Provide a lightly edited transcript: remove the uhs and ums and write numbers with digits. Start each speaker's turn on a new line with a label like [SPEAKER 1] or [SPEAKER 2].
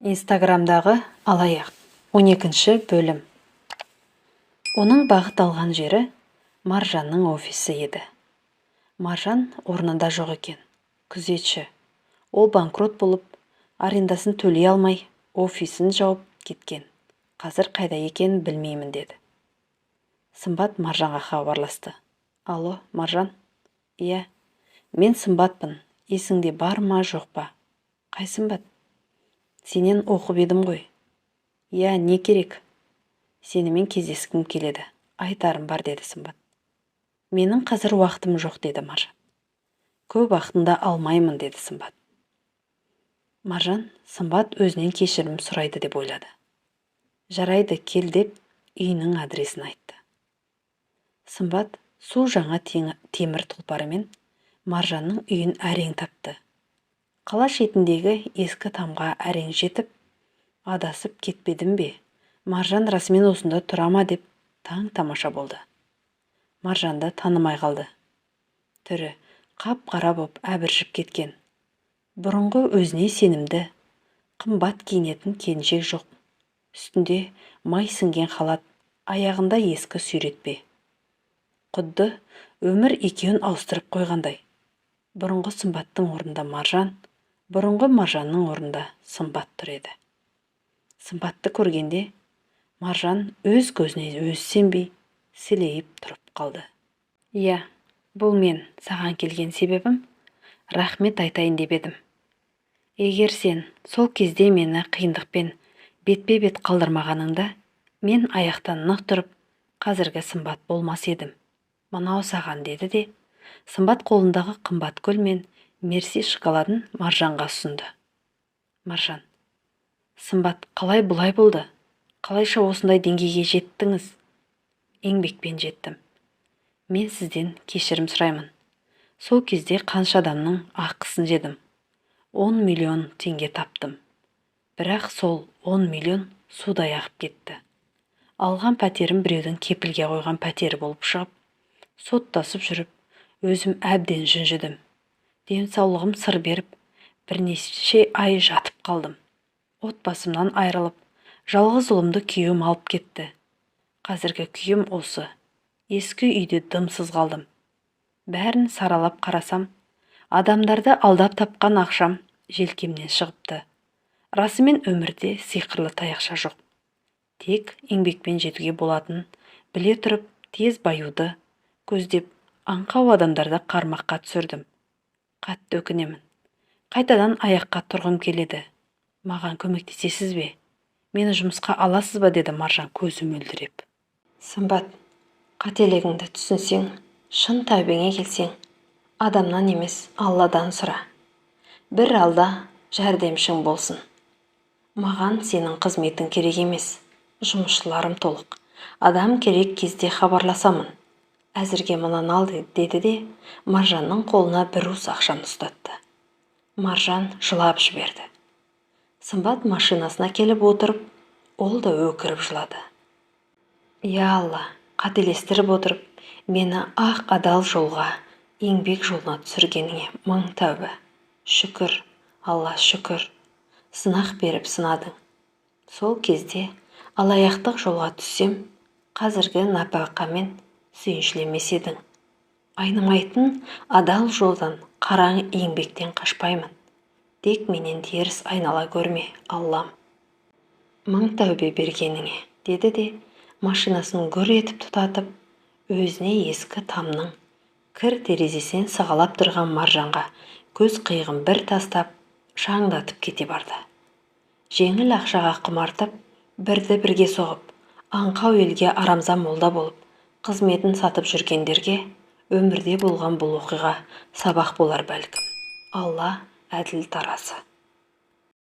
[SPEAKER 1] Инстаграмдағы алаяқ. 12 бөлім. Оның бағыт алған жері Маржанның офисі еді. Маржан орнында жоқ екен. Күзетші: «Ол банкрот болып, арендасын төлей алмай, офисін жауып кеткен. Қазір қайда екенін білмеймін», – деді. Сымбат Маржанға хабарласты. Алло, Маржан? Иә, мен Сымбатпын. Есіңде бар ма, жоқ па? Қай Сымбат? Сенен оқып едім ғой. Иә, не керек? Сенімен кездескім келеді, айтарым бар, деді Сымбат. Менің қазір уақытым жоқ, деді Маржан. Көп уақытыңды алмаймын, деді Сымбат. Маржан Сымбат өзінен кешірім сұрайды деп ойлады. Жарайды, кел, деп үйінің адресін айтты. Сымбат су жаңа темір тұлпарымен Маржанның үйін әрең тапты. Қала шетіндегі ескі тамға әрең жетіп, адасып кетпедім бе, Маржан расымен осында тұра ма деп таң тамаша болды. Маржанды танымай қалды. Түрі қап-қара боп әбіржіп кеткен. Бұрынғы өзіне сенімді, қымбат киінетін келіншек жоқ. Үстінде май сіңген халат, аяғында ескі сүйретпе. Құдды өмір екеуін ауыстырып қойғандай. Бұрынғы Сымбаттың орнында Маржан, бұрынғы Маржанның орнында Сымбат тұр еді. Сымбатты көргенде Маржан өз көзіне өзі сенбей, сілейіп тұрып қалды. Иә, бұл мен. Саған келген себебім рахмет айтайын деп едім. Егер сен сол кезде мені қиындықпен бетпе-бет қалдырмағаныңда, мен аяқтан нық тұрып, қазіргі Сымбат болмас едім. Мынау саған, деді де Сымбат қолындағы қымбат гүл мен Мерси шоколадын Маржанға ұсынды. Маржан: Сымбат, қалай бұлай болды? Қалайша осындай деңгейге жеттіңіз? Еңбекпен жеттім. Мен сізден кешірім сұраймын. Сол кезде қанша адамның ақысын жедім. 10 миллион теңге таптым, бірақ сол 10 миллион судай ағып кетті. Алған пәтерім біреудің кепілге қойған пәтері болып шығып, соттасып жүріп, өзім әбден жүнжідім. Денсаулығым сыр беріп, бірнеше ай жатып қалдым. Отбасымнан айырылып, жалғыз ұлымды күйеуім алып кетті. Қазіргі күйім осы. Ескі үйде дымсыз қалдым. Бәрін саралап қарасам, адамдарды алдап тапқан ақшам желкемнен шығыпты. Расымен, өмірде сиқырлы таяқша жоқ. Тек еңбекпен жетуге болатынын біле тұрып, тез баюды көздеп, аңқау адамдарды қармаққа түсірдім. Қатты өкінемін. Қайтадан аяққа тұрғым келеді. Маған көмектесесіз бе? Мені жұмысқа аласыз ба? деді Маржан көзі мөлдіреп. Сымбат, қателігіңді түсінсең, шын тәубеңе келсең, адамнан емес, Алладан сұра. Бір Алда жәрдемшің болсын. Маған сенің қызметің керек емес. Жұмысшыларым толық. Адам керек кезде хабарласамын. Әзірге мынаны ал, деді де Маржанның қолына бір уыс ақшаны ұстатты. Маржан жылап жіберді. Сымбат машинасына келіп отырып, ол да өкіріп жылады. Я Алла, қателестіріп отырып, мені ақ адал жолға, еңбек жолына түсіргеніңе мың тәуба. Шүкір, Алла, шүкір. Сынақ беріп сынадың. Сол кезде алаяқтық жолға түссем, қазіргі нәпақамен сүйіншілемес едің. Айнымайтын адал жолдан, қараң еңбектен қашпаймын. Тек менен теріс айнала көрме, Аллам. Мың тәубе бергеніңе, деді де машинасын гүр етіп тұтатып, өзіне ескі тамның кір терезесінен сығалап тұрған Маржанға көз қиығын бір тастап, шаңдатып кете барды. Жеңіл ақшаға құмартып, бірді бірге соғып, аңқау елге арамза молда болып, қызметін сатып жүргендерге өмірде болған бұл оқиға сабақ болар, бәлкім. Алла әділ таразы.